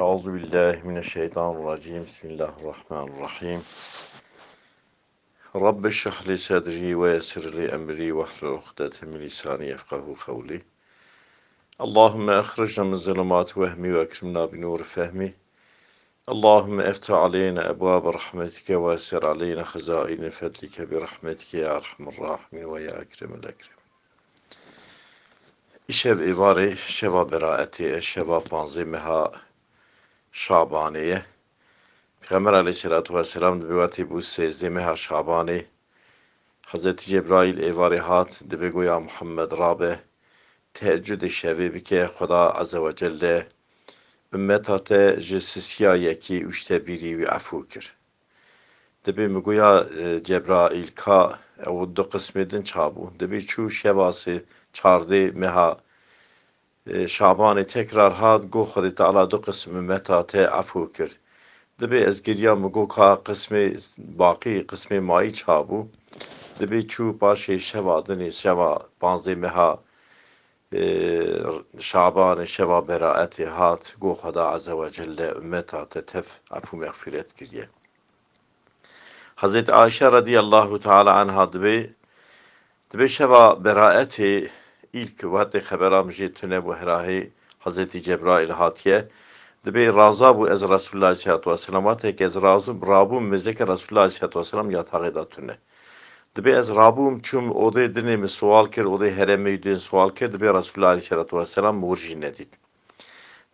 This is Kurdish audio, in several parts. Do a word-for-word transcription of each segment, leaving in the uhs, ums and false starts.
أعوذ بالله من الشيطان الرجيم. بسم الله الرحمن الرحيم. رب اشرح لي صدري ويسر لي أمري واحلل عقدة من لساني يفقهوا قولي. اللهم أخرجنا من ظلمات وهمي وأكرمنا بنور فهمي. اللهم افتح علينا أبواب رحمتك ويسر علينا خزائن فضلك برحمتك يا أرحم الراحمين ويا أكرم الأكرمين. Îşev êvarê şeva beraetê ye, şeva panzdeh meha Şabanê ye. Pêxember aleyhisselatu vesselam dibê wetê bû sêzdeh meha Şabanê. Hezretî Cebraîl êvarê hat, dibê go ya Muhammed rabe, tehecudê şevê bike, Xweda Azze ve Celle ummeta te ji sisiya yekê û ji te bîrî wî efû kir. Dibê min goya, e, Cebraîl ka ew du qismê din çabû. Dibê çû şeva sê çardê meha, e, Şabanê tekrar hat, go Xwedê Teala du qism ummeta te efû kir. Dibê ez giriya min go ka qismê baqî, qismê mayî çabû. Dibê çû paşê şeva dinê, şeva panzdeh meha, e, Şabanê, şeva beraetê hat, go Xweda Azze ve Celle ummeta te tev efû mexfîret kiriye. Hezretî Ayşe radiyallahu teala anha dibê, dibê şeva beraetê îlk wextê xebera min jê tune bû herahê Hezretî Cebraîl hatiye. Dibê raza bû ez Resulullah aleyhissalatu vesselam, wextê ke ez razûm, rabûm mêzeke Resulullah aleyhissalatu vesselam yataxê da tune. Dibê ez rabûm çûm odê dinê min sual kir, odê heremê din sual kir, dibê Resulullah aleyhissalatu vesselam min wir jî nedît.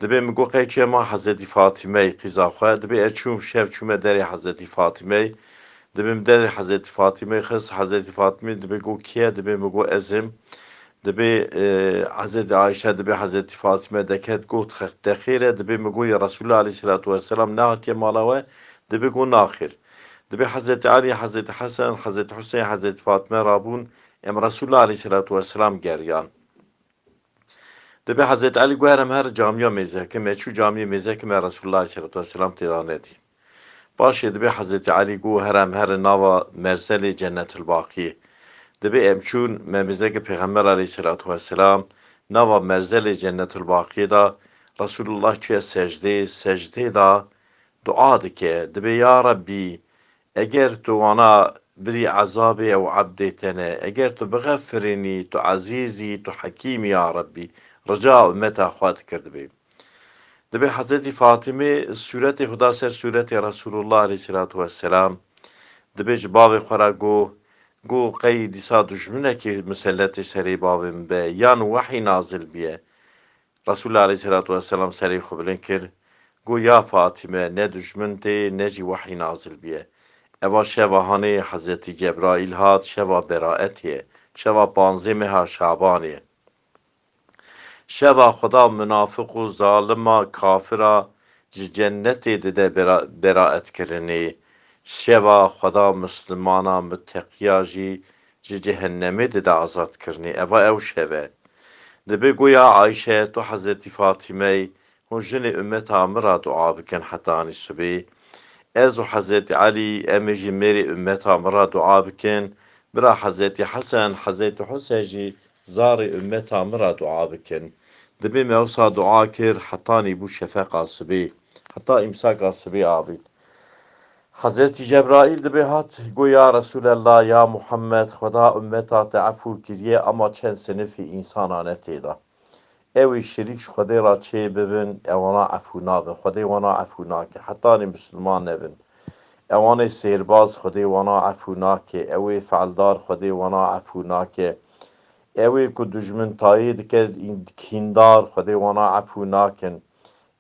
Dibê min got, qey çi ye ma Hezretî Fatîmeyê qîza xwe? Dibê ez çûm şev çûme derê Hezretî Fatîmeyê. Dibê min derê Hezretî Fatîmeyê xist, Hezretî Fatîmeyê dibê got, kî ye? Dibê min got, ez im. Dibê, e, Hezretî Ayşe dibê Hezretî Fatîme deket, got, te xêr e? Dibê min got, ya Resulullah aleyhissalatu vesselam nehatiye mala we? Dibê got, naxêr. Dibê Hezretî Elî, Hezretî Hesen, Hezretî Huseyn, Hezretî Fatîme rabûn, em Resulullah aleyhissalatu vesselam geriyan. Dibê Hezretî Elî got, here em here camiya mêzeke, me çû camiyê mêzeke me Resulullah aleyhissalatu vesselam tê da nedît. Paşê dibê Hezretî Elî got, here em here nava merzelê Cennetil Baqiyê. Dibê em çûn me mêzeke Pêxember aleyhissalatu vesselam nava merzelê Cennetil Baqiyê da, Resulullah çûye secdê, secdê da dua dike. Dibê, ya Rebbî, eger tu wana bidî ezabê ew ebdê te ne, eger tu bixefirinî, tu ezîz î, tu hekîm î ya Rebbî, rica ummeta xwe dikir dibê. Dibê Hezretî Fatîmê sûretê xwe da ser sûretê Resulullah aleyhissalatu vesselam. Dibê ji bavê xwe re got, got, qey dîsa dijminekê miselletê serê bavê min be, yan wehî nazil biye. Resulullah aleyhissalatu vesselam serê xwe bilind kir, got, ya Fatîme, ne dijmin tê, ne jî wehî nazil biye. Eva şeva hanê Hezretî Cebraîl hat, şeva beraetê ye, şeva panzdeh meha Şabanê ye. Şeva Xweda munafiq û zalima kafira ji cennetê dide bera-, beraetkirinê. Şeva Xweda muslimana muteqiya jî ji cehennemê dide azadkirinê. Eva ew şev e. Dibê goya Ayşe, tu Hezretî Fatîmeyê, hûn jinê ummeta min ra dua bikin hetanî sibê. Ez û Hezretî Elî, em ê jî mêrê ummeta min ra dua bikin. Bira Hezretî Hesen, Hezretî Huseyn jî zarê ummeta min ra dua bikin. Dibê me wisa dua kir, hetanî bû şefeqa sibê. Heta îmsaka sibê avît. Hezretî Cebraîl dibê hat, got, ya Resûlellah, ya Muhammed, Xweda ummeta te efû kiriye, ama çend sinifî însana ne tê de. Ew ê şirîk ji Xwedê re çê bibin, ewana efû nabin, Xwedê wana efû nake, hetanî misliman nebin. Ewanê sêrbaz Xwedê wana efû nake, ew ê feldar Xwedê wana efû nake. Ew ê ku dijmintayî dike, kîndar Xwedê wana efû nakin.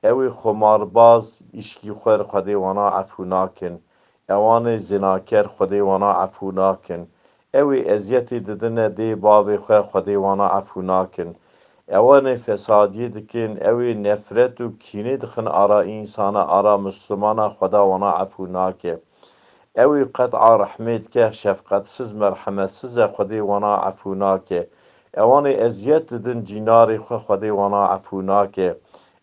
Ew ê xumarbaz, îşkîxwer Xwedê wana efû nakin. Ewanê zinaker Xwedê wana efû nakin. Ew ê eziyetê didine dê bavê xwe Xwedê wana efû nakin. Ewanê fesadiyê dikin, ew ê nefret û kînê dixin ara însana, ara mislimana, Xweda wana efû nake. Ew ê qet'a rehmê dike, şefqetsiz, merhemetsiz e, Xwedê wana efû nake. Ewanê eziyet didin cînarê xwe, Xwedê wana efû nake.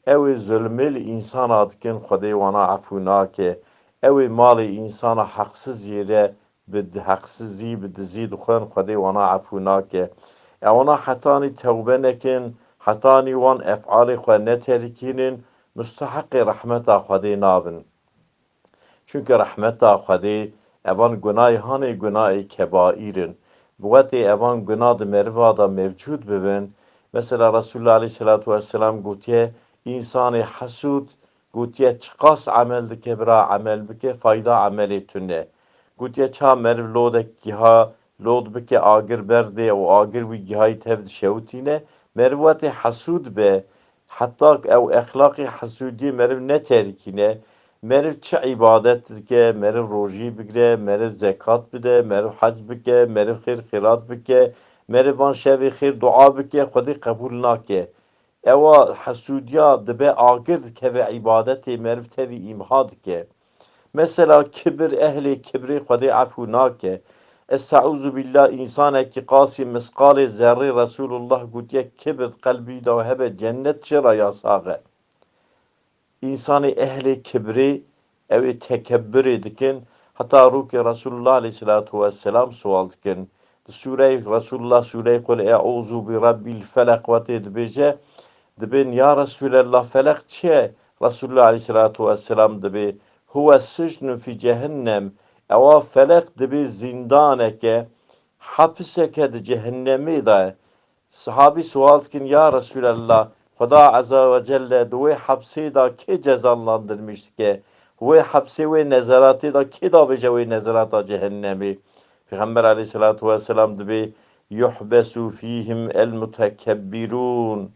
Ew ê zulmê li însana dikin, Xwedê wana efû nake. Ew ê malê însana heqsiz jê re bi heqsizî, bi dizî dixwin, Xwedê wana efû nake. Ewana hetanî tewbe nekin, hetanî wan efalê xwe neterikînin, musteheqê rehmeta Xwedê nabin. Çunke rehmeta Xwedê evan gunayê hanê gunayê kebaîr in. Bi wetê evan guna di meriva de mevcûd bibin. Mesela Resulullah aleyhisselatu vesselam gotiye, însanê hesûd, gotiye, çiqas emel dike, bira emel bike, fayda emelê tune. Gotiye, ça meriv lodek giha, lod bike, agir berdê û agir wî gihayî tev dişewitîne, meriv wetê hesûd be, heta ew exlaqê hesûdiyê meriv neterikîne, meriv çi îbadet dike, meriv rojî bigire, meriv zekat bide, meriv hec bike, meriv xêr xêrat bike, meriv van şevê xêr dua bike, Xwedê qebûl nake. Ewa hesûdiya dibe agir dikeve îbadetê meriv tevî îmha dike. Mesela kibir, ehlê kibrê Xwedê efû nake. Estaizu billah, însanekî qasî misqalê zerrê Resulullah gotiye kibir qelbî de hebe cennet çi ra yasax e. Însanê ehlê kibrê, ew ê tekebbirê dikin, heta rûkê Resulullah aleyhisselatu vesselam sual dikin. Di sûreyê Resulullah, sûreyê Qul e'ûzu bi Rabbil Felaq wetê dibêje, dibên, ya Resulallah, Felaq çi ye? Resulullah aleyhisselatu vesselam dibê, huwe sicnun fi cehennem, ewa Felaq dibê zîndaneke, hepiseke di cehennemê de ye. Sihabî sual dikin, ya Resulallah, Xuda Azze ve Celle di wê hepsê de kê cezalandinmiş dike? Wê hepsê, wê nezeratê de kê davêje wê nezerata cehennemê? Pêxember aleyhisselatu vesselam dibê, yuhbesu fîhim el mutekebbirûn,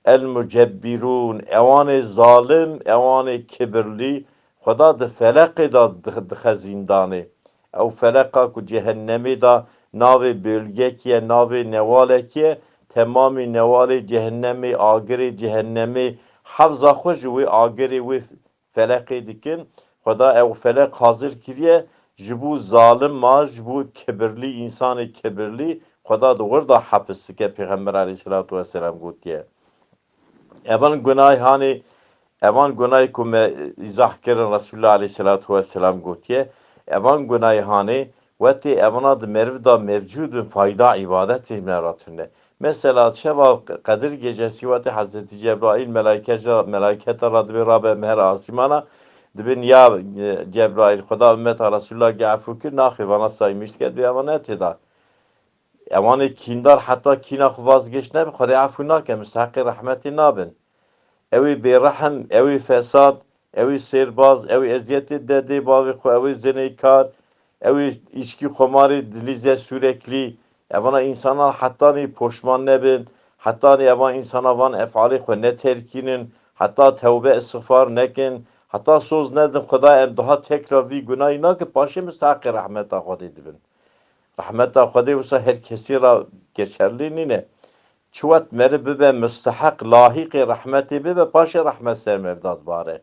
el mucebbirûn, ewanê zalim, ewanê kibirlî, Xuda di feleqê de dix-, dixe zîndanê. Ew feleqa ku cehennemê de navê bölgekî ye, navê newalekî ye, temamî newalê cehennemê, agirê cehennemê, hefza xwe ji wê agirê, wê feleqê dikin. Xuda ew feleq hazir kiriye ji bo zalim ma, ji bo kibirlî, însanê kibirlî, Xuda di wir de hepis dike, Pêxember aleyhisselatu vesselam gotiye. Evan gunayê hanê, evan gunayê ku me îzah kirin, Resulullah aleyhisselatu vesselam gotiye, evan gunayê hanê, wetê evana di meriv de mevcûd in, fayda îbadetê me ra tune. Mesela şeva Qedir gecesî wetê Hezretî Cebraîl melaike, melaiketa ra dibê rabe meher asîmana, dibin ya, e, Cebraîl, Xuda ummeta Resulullah ge efû kir, naxê vana saymiş dike, dibê evan ne tê da. Ewanê kîndar heta kîna xwe vazgeş nebe, Xwedê efû nake, musteheqê rehmetê nabin. Ew ê bêrehm, ew ê fesad, ew ê sêrbaz, ew ê eziyetê dedê bavê xwe, ew ê zineykar, ew ê îçkî xumarê dilîze sûreklî. Evana însanan hetanî poşman nebin, hetanî evan însana van efalê xwe neterkînin, heta tewbe îstixfar nekin, heta soz nedin Xuda, em daha tekrar vî gunayî nakin, paşê musteheqê rehmeta Xwedê dibin. Rehmeta Xwedê wisa her kesî ra geçerlî nîne. Çi wet meriv bibe musteheq, lahîqê rehmetê bibe, paşê rehmet ser meriv de dibare.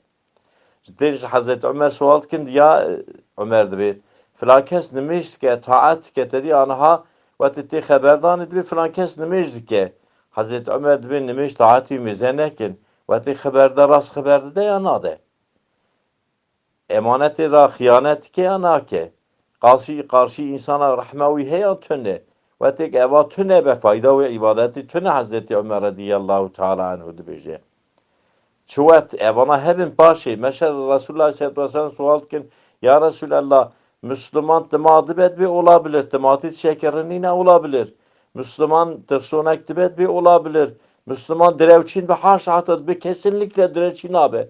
Ji tên ji Hezretî Umer sual dikin, ya, e, Umer dibê, filan kes nimêj dike, taet dike, te dî aniha wetê tê xeberdanê dibê filan kes nimêj dike. Hezretî Umer dibê nimêj taetî mêze nekin. Wetê xeber de rast xeber dide ya nade? Emanetê ra xiyanet dike ya nake? Qasî qarşî însana rehma wî heye ya tune? Wetêk eva tune be, fayda wê îbadetê tune, Hezretî Umer radiyallahu teala anhu dibêje. Çi wet evana hebin paşê, meşe Resulullah aleyhissalatu vesselam sual dikin, ya Resulallah, Müslüman tima dibe dibê olabilir, timatî şekirinîne olabilir. Müslüman tirsonek dibe dibê olabilir. Müslüman direwçîn be, haşa hata dibê kesinlikle direwçî nabe.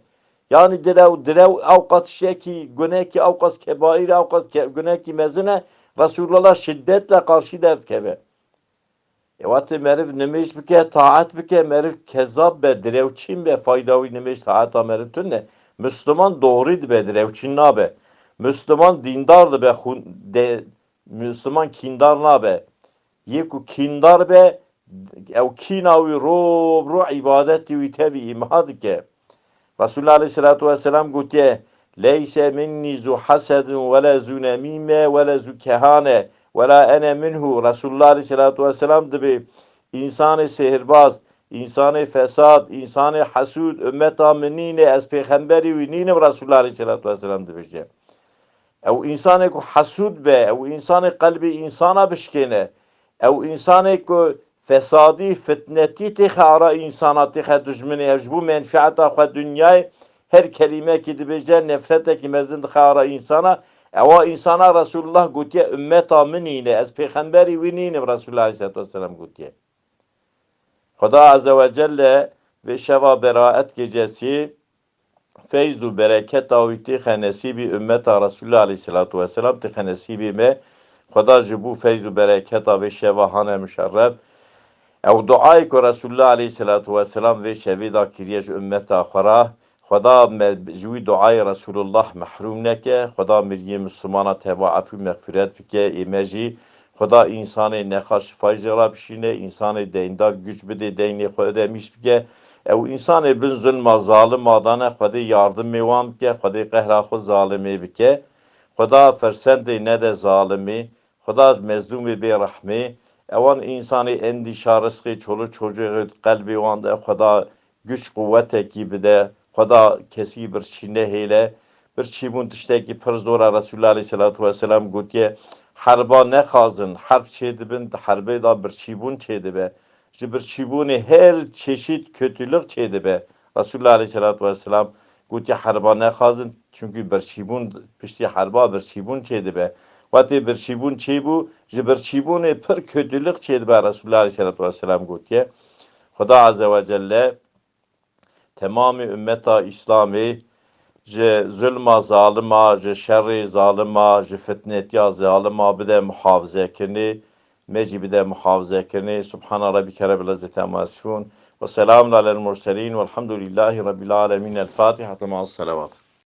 Yani direw, direw ewqas tiştekî, gunekî ewqas kebaîr, ewqas ke-, gunekî mezin e, Resulullah şiddetle karşı derdikeve. E, wetê meriv nimêj bike, taet bike, meriv kezab be, direwçîn be, fayda wî nimêj taeta meriv tune. Müslüman doğrî dibe, direwçîn nabe. Müslüman dîndar dibe, xun-, de, Müslüman kîndar nabe. Yê ku kîndar be, ew kîna wî ro bi ro îbadetê wî tevî îmha dike. Resulullah aleyhissalatu vesselam gotiye, "Leyse minni zu hasedun ve le zu nemîme ve le zu kehane ve la ene minhu." Resulullah aleyhissalatu vesselam dibê, însanê sêhirbaz, însanê fesad, însanê hesûd, ummeta min nîne, ez pêxemberî wî nînim, Resulullah aleyhissalatu vesselam dibêje. Ew însanê ku hesûd be, ew însanê qelbê însana bişkêne, ew însanê ku fesadî, fitnetî têxe ara însana, têxe dijminê. Ev ji bo menfieta xwe dinyayê her kelîmekî dibêje, nefretekî mezin dixe ara însana. Ewa însana Resulullah gotiye, "Ümmeta min îne, ez pêxemberî wî nînim", Resulullah aleyhissalatu vesselam gotiye. Xweda Azze ve Celle vê şeva Beraet gecesî feyz û bereketa wî têxe nesîbî ümmeta Resulullah aleyhissalatu vesselam, têxe nesîbî me. Xweda ji bo feyz û bereketa vê şeva hane muşerref. Ew duayê ku Resulullah aleyhissalatu vesselam vê şevê da kiriye ji ümmeta xwe re, Xweda me ji wî duayê Resulullah mehrûm neke. Xweda miriyê Misilmana teva efû mexfîret bike, ê me jî Xweda însanê nexaş şifayê jê re bişîne, însanê deyndar güç bidê deynê xwe demîş bike. Ew însanê bin zulma zalima dane, Xwedê yardimê wan bike, Xwedê qehra xwe zalimê bike. Xweda fersendê nede zalimê, Xweda mezlûmê bê rehmê. Ewan însanê endîşa rizqê çolû çocuğê qelbê wan de Xweda güç quwetekî bide. Xweda kesî birçî nehêle. Birçîbûn tiştekî pir zor e. Resulullah aleyhissalatu vesselam gotiye, herba nexazin, herb çêdibin, di herbê de birçîbûn çêdibe. Ji birçîbûnê her çeşît kötülük çêdibe. Resulullah aleyhissalatu vesselam gotiye, herba nexazin, çünkü birçîbûn, piştî herba birçîbûn çêdibe. Wetê birçîbûn çêbû, ji birçîbûnê pir kötülük çêdibe, Resulullah aleyhissalatu vesselam gotiye. Xweda Azze ve Celle temamê ümmeta Îslamê ji zulma zalima, ji şerê zalima, ji fitnetiya zalima bide muhafizekirinê, me jî bide muhafizekirinê. Subhana Rabbike Rabbil Izzeti Amma Yasifun ve Selamun Alel Murselin velhamdülillahi Rabbil Alemin. El Fatiha. Tema Selavat.